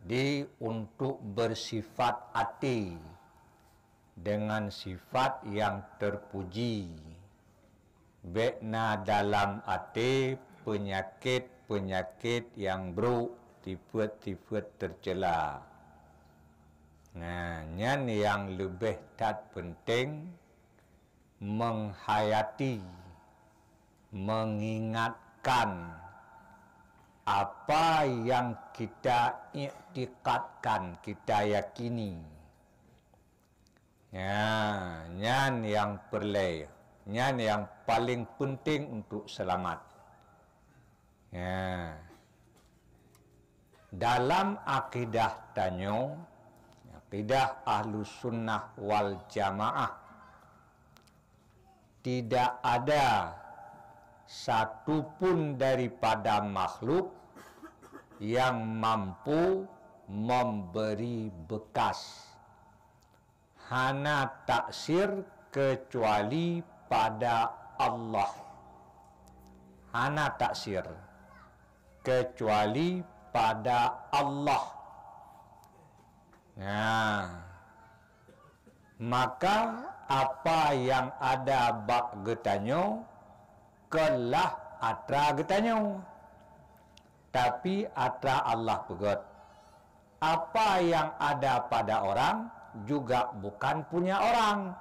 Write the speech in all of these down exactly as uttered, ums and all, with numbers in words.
Jadi, untuk bersifat até dengan sifat yang terpuji, bék na dalam até peunyakét-peunyakét nyang brok, sifeuet-sifeuet teucela. Nah, nyan nyang leubeh that peunteng, menghayati, mengingatkan apa yang kita iktikadkan, kita yakini. Ya, nyan nyang peureulée, nyan nyang paleng peunteng untuk seulamat. Ya. Dalam akidah tanyoe, akidah Ahlus Sunnah wal Jamaah, tidak ada satu pun daripada makhluk yang mampu memberi bekas. Hana taksir kecuali pada Allah. Hana taksir kecuali pada Allah. Nah, maka apa nyang ada bak geutanyoe kon lah atra geutanyoe, tapi atra Allah peugét. Apa yang ada pada orang juga bukan punya orang,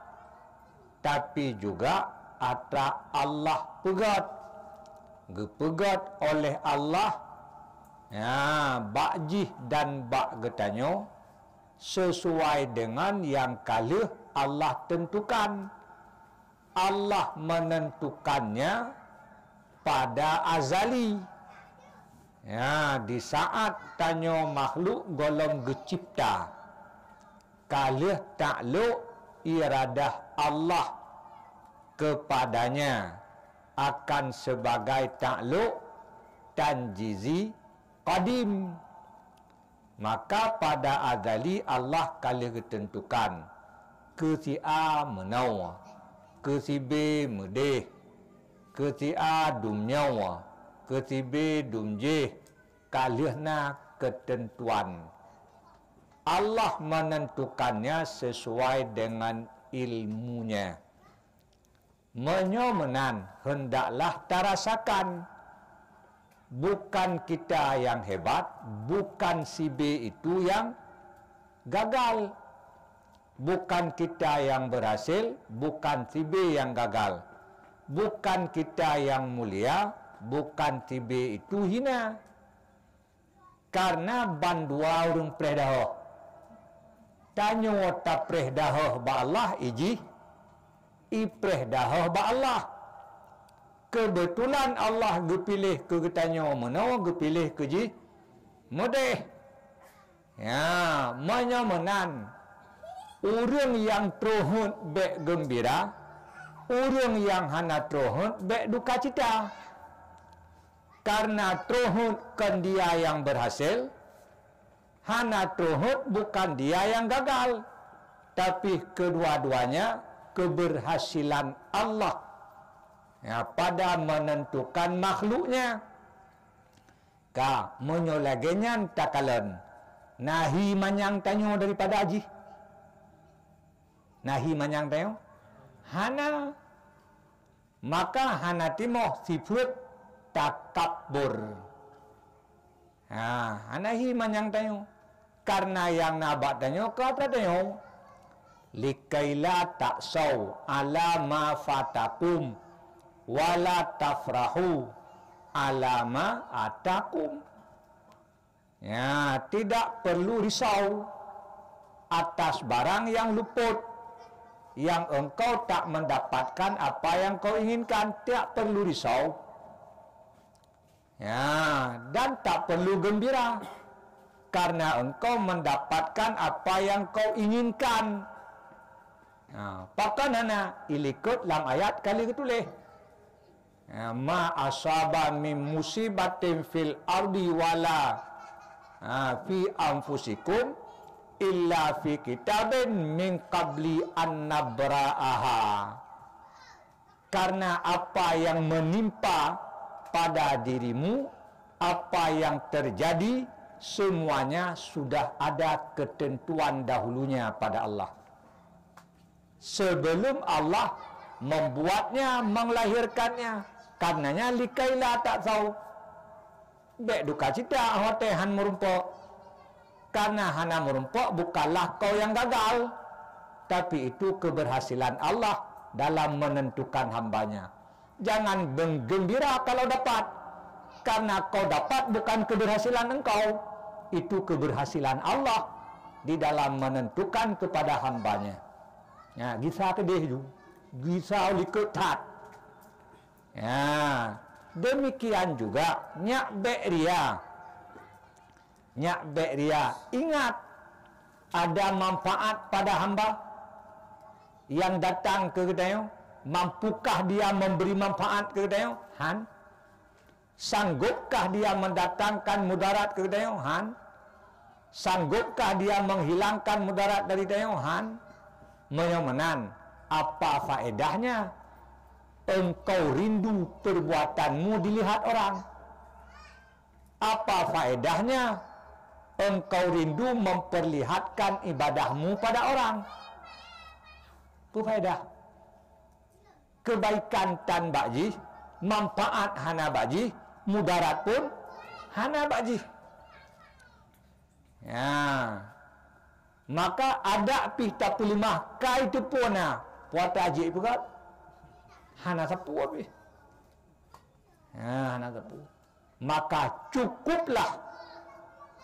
tapi juga atra Allah peugét, geupeugét oleh Allah, ya, bak jih dan bak geutanyoe, sesuai dengan nyang ka lheueh Allah tentukan. Allah menentukannya pada azali. Ya, di saat tanyoe makhluk gohlom geucipta, ka lheueh taklok iradah Allah kepadanya akan sebagai taklok tanjizi qadim. Maka pada azali Allah ka lheueh geuteuntukan, keu si A meunoe, keu si B meudeh, keu si A dum nyoe, keu si B dum jéh, ka lheueh na keuteuntuan. Allah menentukannya sesuai dengan ilmunya. Meunyoe meunan, hendaklah tarasakan, bukan kita yang hebat, bukan si B itu yang gagal, bukan kita yang berhasil, bukan si B yang gagal, bukan kita yang mulia, bukan si B itu hina. Karena bandua ureuëng preh dahôh. Tanyoe tapreh dahôh bak Allah, ijih ipreh dahôh bak Allah. Keubeutulan Allah geupiléh keu geutanyoe meunoe, geupiléh keu jih meudeh. Ya, meunyoe meunan, ureuëng nyang troh heuet bék geumbira, ureuëng nyang hana troh heuet bék duka cita. Karena troh heuet kon dia yang berhasil, hana troh heuet bukan dia yang gagal, tapi kedua-duanya keberhasilan Allah, ya, pada menentukan makhluknya. Ka, meunyoe lagée nyan takalon, na hi manyang tanyoe daripada jih? Na hi manyang tanyoe? Hana. Maka hana timoh sifeuet takabur. Ha, hana hi manyang tanyoe. Karena nyang na bak tanyoe ka atra tanyoe. Likaila ta'sau ala ma fatakum, wala tafrahu ala ma atakum. Ya, tidak perlu risau atas barang yang luput, yang engkau tak mendapatkan apa yang kau inginkan, tidak perlu risau. Ya, dan tak perlu gembira karena engkau mendapatkan apa yang kau inginkan. Ha, pakon hana, ilikot lam ayat kali geutuléh. Ha, ma asaba min musibatin fil ardi wala, ha, fi anfusikum illa fi kitabin min qabli an nabra'aha. Karena apa yang menimpa pada dirimu, apa yang terjadi Semuanya sudah ada ketentuan dahulunya pada Allah. Sebelum Allah membuatnya, melahirkannya. Karenanya, likaila ta'sau. Bék duka cita watée han meurumpok. Karena hana meurumpok bukanlah kau yang gagal, tapi itu keberhasilan Allah dalam menentukan hambanya. Jangan gembira kalau dapat, karena kau dapat bukan keberhasilan engkau, itu keberhasilan Allah di dalam menentukan kepada hambanya. Ya, gisa keudeh ju, gisa likot that. Ya, demikian juga nyak bék ria. Nyak bék ria. Ingat, ada manfaat pada hamba yang datang keu geutanyoe? Mampukah dia memberi manfaat keu geutanyoe? Han. Sanggupkah dia mendatangkan mudarat keu geutanyoe? Han. Sanggupkah dia menghilangkan mudarat dari geutanyoe? Han. Meunyoe meunan, apa faedahnya engkau rindu perbuatanmu dilihat orang? Apa faedahnya engkau rindu memperlihatkan ibadahmu pada orang? Peue faedah? Kebaikan tan bak jih, manfaat hana bak jih, mudarat pun hana bak jih. Ya. Maka adak pih tapeuleumah kai teupeu na, puata jih peugah hana sapeue pih. Ya, hana sapeue. Maka cukuplah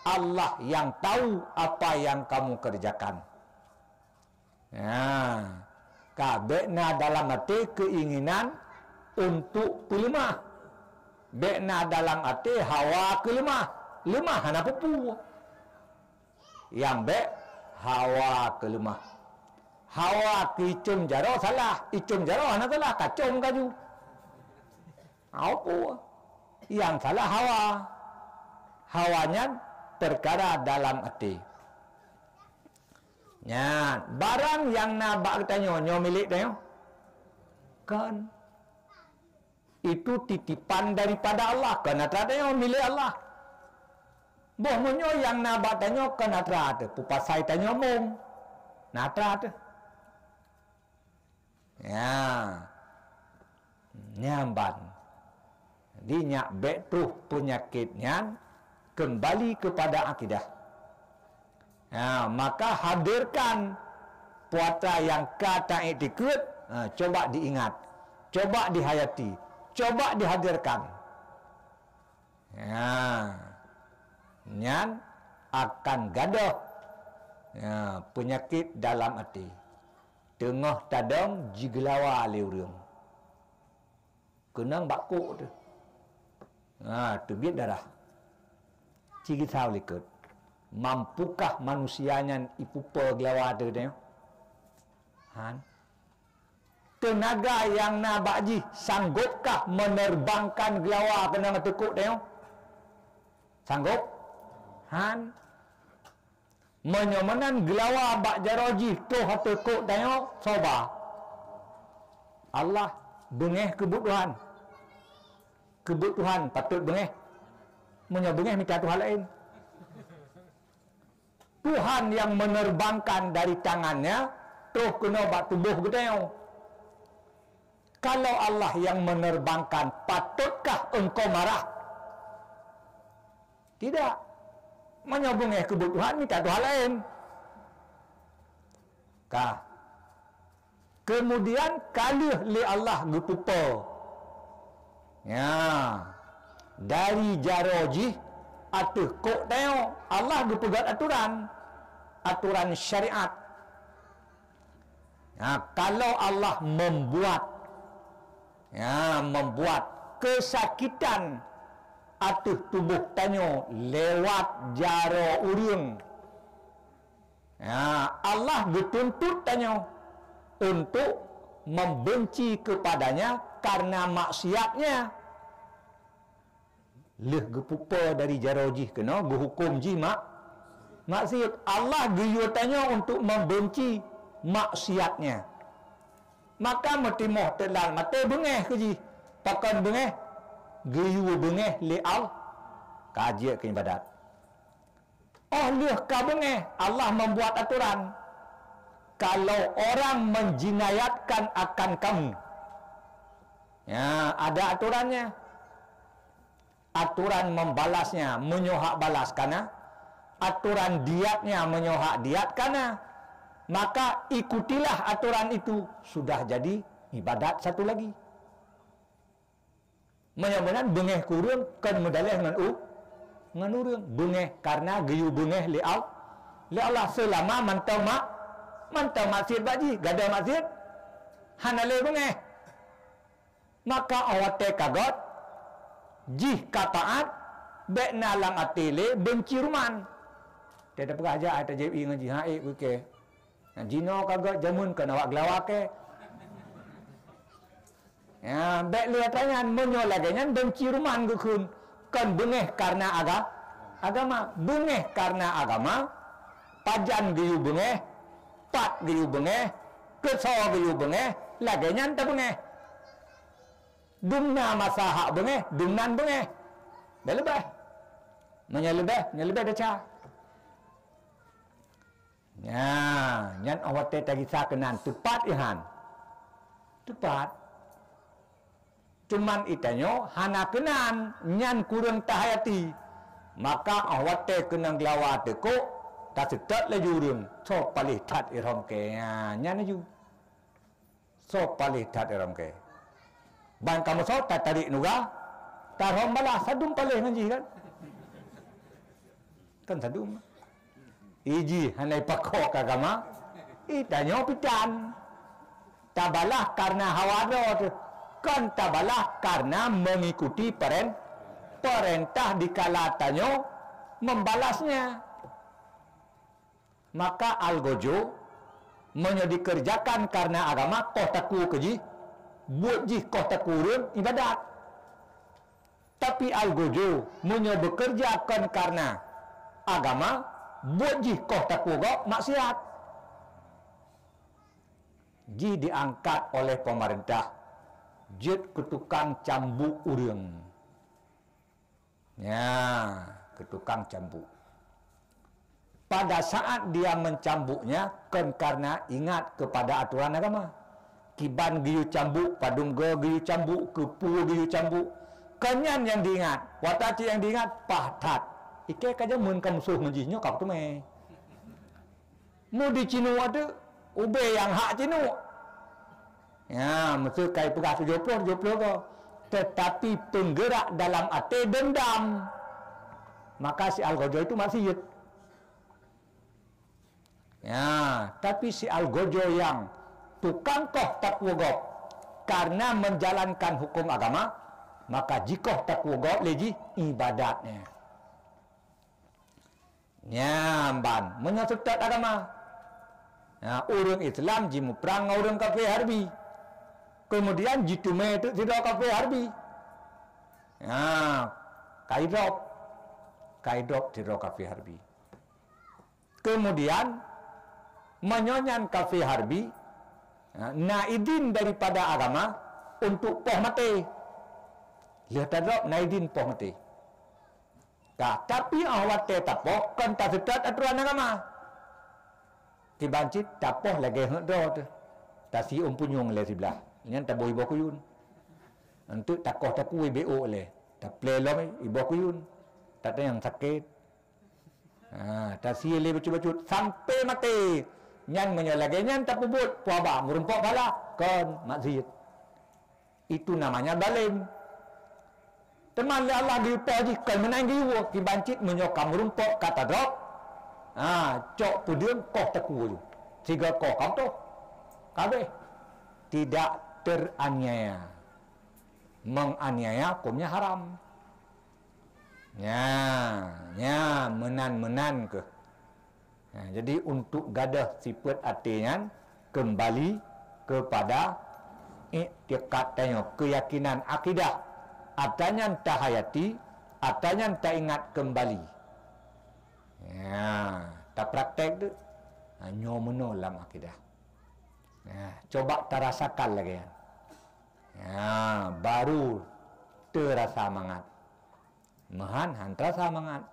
Allah yang tahu apa yang kamu kerjakan. Ya. Ka bék na dalam até keinginan untuk peuleumah. Bék na dalam até hawa keu leumah. Leumah hana peue-peue. Nyang bék hawa keu leumah. Hawa keu icom jaroe salah, icom jaroe hana salah, kacom kaju. Apa? Nyang salah hawa. Hawa nyan perkara dalam até. Nyan, barang nyang na bak geutanyoe, nyoe milék tanyoe? Kon. Itu titipan daripada Allah, kon atra tanyoe, milék Allah. Boh meunyoe nyang na bak tanyoe kon atra teuh, peue pasai tanyoe mong? Na atra teuh. Ya. Nyan ban. Jadi nyak bék troh peunyakét nyan kembali kepada akidah. Ya, maka hadirkan puasa nyang ka taiktikeuet, ha, coba diingat, coba dihayati, coba dihadirkan. Ya. Nyan akan gadôh, ya, peunyakét dalam até. Teungoh tadong jigeulawa lé ureuëng. Keunong bak kok teuh. Ha, teubiet darah. Ci geusau likot. Mampukah manusia nyan ipupe geulawa teuh nyoe? Han. Teunaga nyang na bak jih sanggopkah menerbangkan geulawa keunong ateueh kok tanyoe? Sanggop? Han. Meunyoe meunan geulawa bak jaroe jih troh ateueh kok tanyoe, soe ba? Allah. Beungéh keubuet Tuhan. Keubuet Tuhan patôt beungéh. Meunyoe beungéh mita tuhan laén. Tuhan yang menerbangkan dari tangannya troh keunoe bak tuboh geutanyoe. Kalau Allah yang menerbangkan, patutkah engkau marah? Tidak. Meunyoe beungéh keubuet Tuhan, mita tuhan laén. Ka. Kemudian ka lheueh lé Allah geupupo. Ya. Dari jaroe jih ateueh kok tanyoe, Allah geupeugét aturan. Aturan syariat. Ya, kalau Allah membuat, ya, membuat kesakitan ateueh tuboh tanyoe lewat jaroe ureuëng, ya, Allah geutuntut tanyoe untuk membenci kepadanya karena maksiatnya. Lheueh geupupo dari jaroe jih keunoe, geuhuköm jih mak-, maksiat. Allah geuyue tanyoe untuk membenci maksiatnya. Maka meutimoh teulan maté beungéh keu jih. Pakon beungéh? Geuyue beungéh lé Allah. Ka jeuet keu ibadat. Oh lheueh ka beungéh, Allah membuat aturan. Kalau orang menjinayatkan akan kamu, ya, ada aturannya. Aturan membalasnya meunyoe hak balas kana, aturan diatnya meunyoe hak diat kana, maka ikutilah aturan itu, sudah jadi ibadat satu lagi. Meunyoe meunan beungéh keu ureuëng kon meudaleh ngon u-, ngon ureuëng. Beungéh karena geuyue beungéh lé Al-, lé Allah seulama mantong mak-, mantong maksiet bak jih, gadôh maksiet hana lé beungéh. Maka 'oh watée ka göt, jih ka taát, bék na lam até lé beunci ruman. Teupeugah jak ai tajép ié ngon jih, ha ék kukée. Nah, jinoe ka göt jameun kon awak geulawa kée. Ya, bék lé atra nyan, meunyoe lagée nyan beunci ruman geukheun, kon beungéh karena aga-, agama. Beungéh karena agama, pajan geuyue beungéh, pat geuyue beungéh, keusoe geuyue beungéh, lagée nyan tabeungéh. Dumna masa hak beungéh, dumnan beungéh. Bék leubeh. Meunyoe leubeh, meunyoe leubeh desya. Nya, nyan 'oh watée tagisa keunan teupat ihan. Teupat. Cuman itanyoe hana keunan, nyan kureueng tahayati. Maka 'oh watée keunong geulawa teukok, taseutôt laju ureuëng, soe paléh that irhom kée. Nya, nyan laju. Soe paléh that irhom kée. Ban kamoe soe tatarék nuga, tarhom balah sadum paléh ngon jih kan? Kan sadum. Iji hana ipakoe keu agama, itanyoe pitan. Tabalah karena hawa droe teuh, kon tabalah karena mengikuti peren-, perintah dikala tanyoe membalasnya. Maka algojo, meunyoe dikerjakan karena agama, koh takue keu jih, buet jih koh takue ureuëng, ibadat. Tapi algojo, meunyoe bekerja kon karena agama, buet jih koh takue gob, maksiat. Jih diangkat oleh pemerintah, jeuet keu tukang cambuk ureuëng. Ya, keu tukang cambuk. Pada saat dia mencambuknya, kon karena ingat kepada aturan agama. Kiban geuyue cambuk, padum goe geuyue cambuk, keupeue geuyue cambuk. Kon nyan nyang diingat. Watée cit nyang diingat, paih that. Ikée ka jameun ka musoh ngon jih, nyoe ka peuteumé. Mu di Cinu ateueh, ubé nyang hak Cinu. Ya, meuseu kai peugah tujoh ploh, tujoh ploh goe. Tetapi penggerak dalam até dendam. Maka si algojo itu maksiat. Ya, tapi si algojo yang tukang koh takue gob karena menjalankan hukum agama, maka jikoh takue gob lé jih ibadatnya. Nyan ban meunyoe seutôt agama. Nah, ureuëng Islam jimuprang ngon ureuëng kafé Harbi. Keumudian jiteumé teuk sidroe kafé Harbi. Nah, kai drop. Kai drop sidroe kafé Harbi. Keumudian, meunyoe nyan kafé Harbi, nah, na idin daripada agama untuk poh maté. Lheueh tadrop na idin poh maté. Ka, tapi 'oh watée tapoh kon taseutôt aturan agama. Kiban cit tapoh lagée heuet droe teuh. Tasiuem punyueng lé siblah. Nyan taboh iboh kuyun. Enteuk takoh takue bék lé. Taplé lom iboh kuyun. Tatanyong sakét. Ha, tasie lé bacut-bacut sampai maté. Nyan meunyoe lagée nyan tapeubuet, peue haba meurumpok pahala? Kon, maksiat. Itu namanya zalim. Teuma lé Allah geuyue poh jih kon meunan geuyue, kiban cit meunyoe ka meurumpok ka tadrop, ha, cok peudeueng koh takue laju. Sigoe koh ka beutôh. Ka habéh. Tidak teraniaya. Menganiaya hukumnya haram. Nya, nya meunan-meunan keuh. Nah, jadi untuk gadôh sifeuet até nyan keumbali keupada iktikad tanyoe, keuyakinan akidah. Atra nyan tahayati, atra nyan taingat keumbali. Ya, tapraktek tu. Ha, nyoe meunoe lam akidah. Ya, coba tarasakan lagée nyan. Ya, baru teurasa mangat. Meuhan han teurasa mangat.